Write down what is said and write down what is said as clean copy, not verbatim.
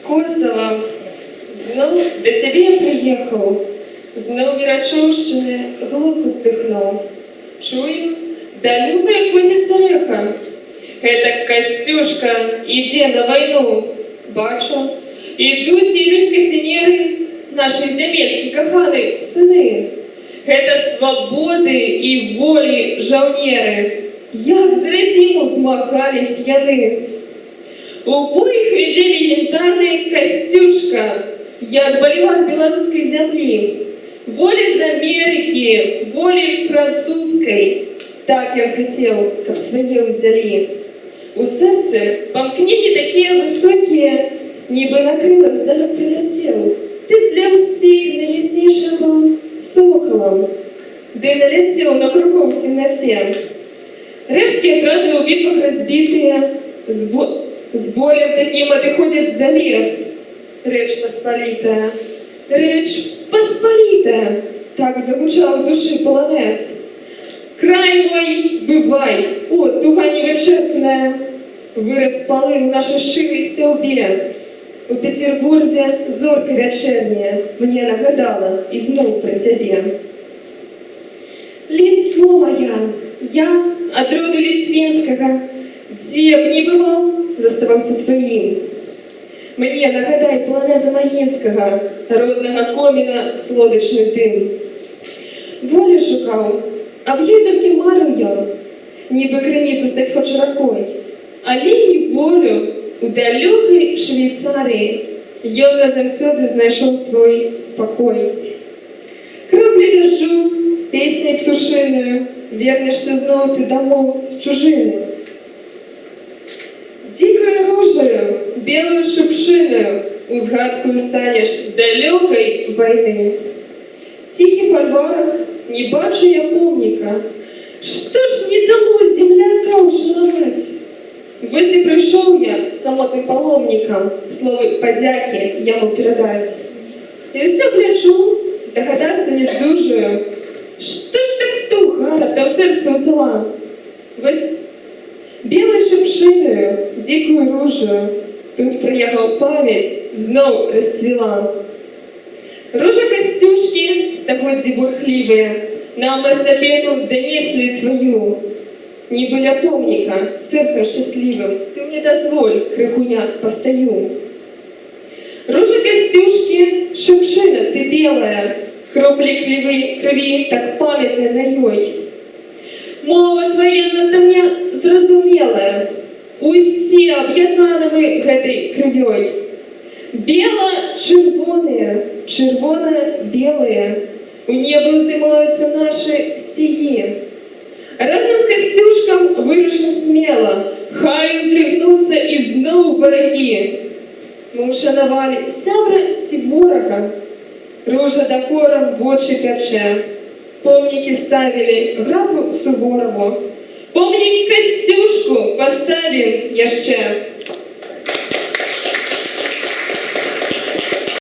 Косава, зноў да цябе я прыехаў, зноў Мірачоўшчыны глух уздыхнуў. Чую, далёкае коціцца рэха. Гэта Касцюшка ідзе на вайну. Бачу, ідуць, ідуць касімеры, нашай зямелькі каханы сыны. Гэта свабоды і волі жаўнеры. Як за радзіму змагались яны. У бой іх вядзе легендарны Касцюшка, як балівар беларускай зямлі. Волі з Амерыкі, волі французскай. Так ён хацеў, каб свае ўзялі. У сэрцы памкненні такія высокія, нібы на крылах здалёк прыляцеў. Ты для ўсіх найяснейшым быў сокалам, ды наляцеў на крукоў у цемнаце. Рэшткі атрады ў бітвах разбітыя, з болем такім адыходзяць за лес. Рэч Паспалітая, Рэч Паспалітая, так загучаў у душы паланэз. Край мой, бывай, о, туга невычэрпная, вырас палын у нашай шчырай сяўбе. У Пецярбурзе зорка вячэрняя мне нагадала ізноў пра цябе. Літво моя, я ад роду ліцвінскага, дзе б ні бываў, заставаўся тваім. Мне нагадай паланэза Агінскага, роднага коміна слодачны дым. Волю шукаў, аб ёй толькі марыў ён, нібы крыніца стаць хоча ракой. Але не волю у далёкай Швейцарыі ён назаўсёды знайшоў свой спакой. Краплі дажджу, песняй птушынаю, вернешся зноў ты дамоў з чужыны. Дзікаю ружаю, белаю шыпшынаю узгадкаю станеш далёкай вайны. Ціхі фальварак, не бачу я помніка. Што ж не дало земляка ўшанаваць? Вось і прыйшоў я самотным паломнікам словы падзякі яму перадаць. І ўсё гляджу, здагадацца не здужаю. Што ж так туга раптам сэрца ўзяла? Вось белай шыпшынаю, дзікаю ружаю тут прыехаў, памяць зноў расцвіла. Ружа Касцюшкі, стагоддзі бурхлівыя, нам эстафету данеслі тваю. Нібы ля помніка, сэрцам шчаслівым, ты мне дазволь, крыху я пастаю. Ружа Касцюшкі, шыпшына ты белая, кроплі крыві, крыві так памятны на ёй. Мова твая надта мне зразумелая, усе аб'яднаны мы гэтай крывёй. Бела-чырвоныя, чырвона-белыя, у неба ўздымаюцца нашы сцягі. Разам з Касцюшкам вырушым смела, хай уздрыгнуцца ізноў варагі. Мы ўшанавалі сябра ці ворага, ружа дакорам вочы пячэ. Помнікі ставілі графу Сувораву, помнік Касцюшку паставім яшчэ.